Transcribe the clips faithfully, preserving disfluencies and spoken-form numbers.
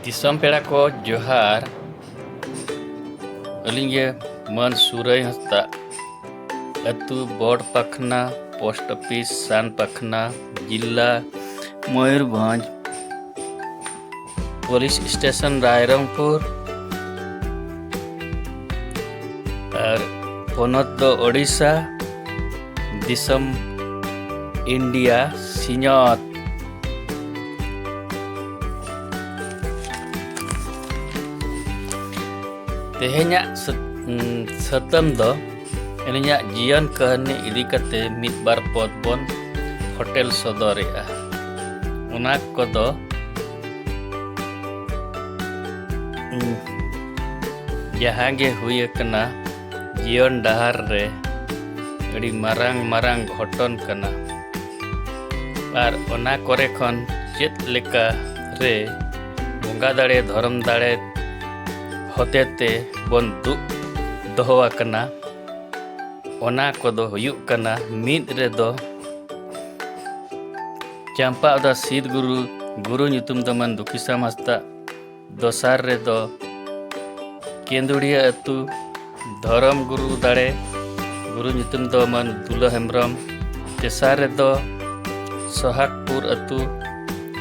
ᱫᱤᱥᱚᱢ ᱯᱮᱲᱟ ᱠᱚ ᱡᱚᱦᱟᱨ᱾ ᱟᱹᱞᱤᱧ ᱜᱮ ᱢᱟᱹᱱ ᱥᱩᱨᱟᱹᱭ ᱦᱟᱸᱥᱫᱟ, ᱟᱹᱛᱩ ᱵᱚᱲ ᱯᱟᱠᱷᱱᱟ, ᱯᱳᱥᱴ ᱚᱯᱷᱤᱥ ᱥᱟᱱ ᱯᱟᱠᱷᱱᱟ, ᱡᱤᱞᱟ ᱢᱚᱭᱩᱨᱵᱷᱚᱸᱡᱽ, ᱯᱩᱞᱤᱥ ᱥᱴᱮᱥᱚᱱ ᱨᱟᱭᱨᱚᱝᱯᱩᱨ, ᱟᱨ ᱯᱚᱱᱚᱛ ᱫᱚ ᱳᱰᱤᱥᱟ, ᱫᱤᱥᱚᱢ ᱤᱱᱰᱤᱭᱟ ᱥᱤᱧᱚᱛ᱾ ᱛᱮᱦᱮᱧᱟᱜ ᱥᱟᱹ-, ᱩᱸ, ᱥᱟᱛᱟᱢ ᱫᱚ ᱟᱹᱞᱤᱧᱟᱜ ᱡᱤᱭᱚᱱ ᱠᱟᱹᱦᱱᱤ ᱤᱫᱤ ᱠᱟᱛᱮ ᱢᱤᱫ ᱵᱟᱨ ᱯᱚᱫ ᱵᱚᱱ ᱯᱷᱚᱴᱮᱞ ᱥᱚᱫᱚᱨᱮᱜᱼᱟ᱾ ᱚᱱᱟ ᱠᱚᱫᱚ, ᱩᱸ, ᱡᱟᱦᱟᱸ ᱜᱮ ᱦᱩᱭ ᱟᱠᱟᱱᱟ, ᱡᱤᱭᱚᱱ ᱰᱟᱦᱟᱨ ᱨᱮ ᱟᱹᱰᱤ ᱢᱟᱨᱟᱝ ᱢᱟᱨᱟᱝ ᱜᱷᱚᱴᱚᱱ ᱠᱟᱱᱟ᱾ ᱟᱨ ᱚᱱᱟ ᱠᱚᱨᱮ ᱠᱷᱚᱱ ᱪᱮᱫ ᱞᱮᱠᱟ ᱨᱮ ᱵᱚᱸᱜᱟ ᱫᱟᱲᱮ, ᱫᱷᱚᱨᱚᱢ ᱫᱟᱲᱮ ᱦᱚᱛᱮᱛᱮ ᱵᱚᱱ ᱫᱩᱜ ᱫᱚᱦᱚ ᱟᱠᱟᱱᱟ, ᱚᱱᱟ ᱠᱚᱫᱚ ᱦᱩᱭᱩᱜ ᱠᱟᱱᱟ, ᱢᱤᱫ ᱨᱮᱫᱚ ᱪᱟᱢᱯᱟ ᱚᱫᱟ ᱥᱤᱫ ᱜᱩᱨᱩ, ᱜᱩᱨᱩ ᱧᱩᱛᱩᱢ ᱫᱚ ᱢᱟᱹᱱ ᱫᱩᱠᱷᱤᱥᱟᱢ ᱦᱟᱸᱥᱫᱟ, ᱫᱚᱥᱟᱨ ᱨᱮᱫᱚ ᱠᱮᱸᱫᱩᱲᱤᱭᱟᱹ ᱟᱹᱛᱩ ᱫᱷᱚᱨᱚᱢ ᱜᱩᱨᱩ ᱫᱟᱲᱮ, ᱜᱩᱨᱩ ᱧᱩᱛᱩᱢ ᱫᱚ ᱢᱟᱹᱱ ᱫᱩᱞᱟᱹ ᱦᱮᱢᱵᱨᱚᱢ, ᱛᱮᱥᱟᱨ ᱨᱮᱫᱚ ᱥᱚᱦᱟᱜᱽᱯᱩᱨ ᱟᱹᱛᱩ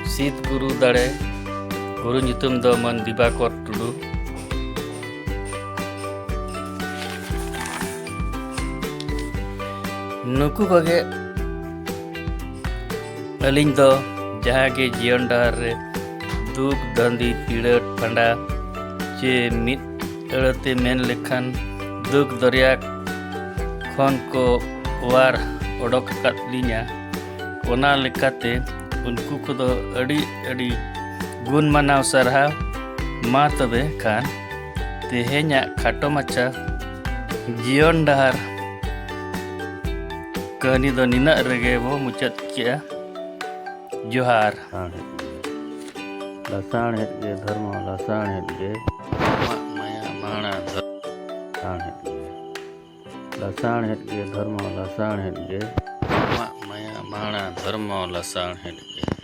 ᱥᱤᱫ ᱜᱩᱨᱩ ᱫᱟᱲᱮ, ᱜᱩᱨᱩ ᱧᱩᱛᱩᱢ ᱫᱚ ᱢᱟᱹᱱ ᱫᱤᱵᱟᱠᱚᱨ ᱴᱩᱰᱩ᱾ ᱱᱩᱠᱩ ᱠᱚᱜᱮ ᱟᱹᱞᱤᱧ ᱫᱚ ᱡᱟᱦᱟᱸ ᱜᱮ ᱡᱤᱭᱚᱱ ᱰᱟᱦᱟᱨ ᱨᱮ ᱫᱩᱠ, ᱫᱟᱹᱱᱫᱤ, ᱯᱤᱲᱟᱹ, ᱯᱷᱟᱸᱰᱟ ᱪᱮ ᱢᱤᱫ ᱟᱹᱲᱟᱹᱛᱮ ᱢᱮᱱ ᱞᱮᱠᱷᱟᱱ ᱫᱩᱠ ᱫᱚᱨᱭᱟ ᱠᱷᱚᱱ ᱠᱚ ᱚᱣᱟᱨ ᱚᱰᱚᱠ ᱟᱠᱟᱫ ᱞᱤᱧᱟ᱾ ᱚᱱᱟ ᱞᱮᱠᱟᱛᱮ ᱩᱱᱠᱩ ᱠᱚᱫᱚ ᱟᱹᱰᱤ ᱟᱹᱰᱤ ᱜᱩᱱ ᱢᱟᱱᱟᱣ ᱥᱟᱨᱦᱟᱣ᱾ ᱢᱟ ᱛᱚᱵᱮ ᱠᱷᱟᱱ ᱛᱮᱦᱮᱧᱟᱜ ᱠᱷᱟᱴᱚ ᱢᱟᱪᱷᱟ ᱡᱤᱭᱚᱱ ᱰᱟᱦᱟᱨ ᱠᱟᱹᱦᱱᱤ ᱫᱚ ᱱᱤᱱᱟᱹᱜ ᱨᱮᱜᱮ ᱵᱚ ᱢᱩᱪᱟᱹᱫ ᱠᱮᱜᱼᱟ᱾ ᱡᱚᱦᱟᱨ᱾ ᱞᱟᱥᱟᱬᱦᱮᱫ ᱜᱮ, ᱞᱟᱥᱟᱬᱦᱮᱫ ᱜᱮ ᱫᱷᱚᱨᱢᱚ, ᱞᱟᱥᱟᱬᱦᱮᱫ ᱜᱮ᱾ ᱟᱢᱟᱜ ᱢᱟᱭᱟ ᱢᱟᱦᱟᱲᱟ ᱫᱷᱚᱨᱢᱚ᱾ ᱞᱟᱥᱟᱬᱦᱮᱫ ᱜᱮ, ᱞᱟᱥᱟᱬᱦᱮᱫ ᱜᱮ ᱫᱷᱚᱨᱢᱚ, ᱞᱟᱥᱟᱬᱦᱮᱫ ᱜᱮ᱾ ᱟᱢᱟᱜ ᱢᱟᱭᱟ ᱢᱟᱦᱟᱲᱟ ᱫᱷᱚᱨᱢᱚ, ᱞᱟᱥᱟᱬᱦᱮᱫ ᱜᱮ᱾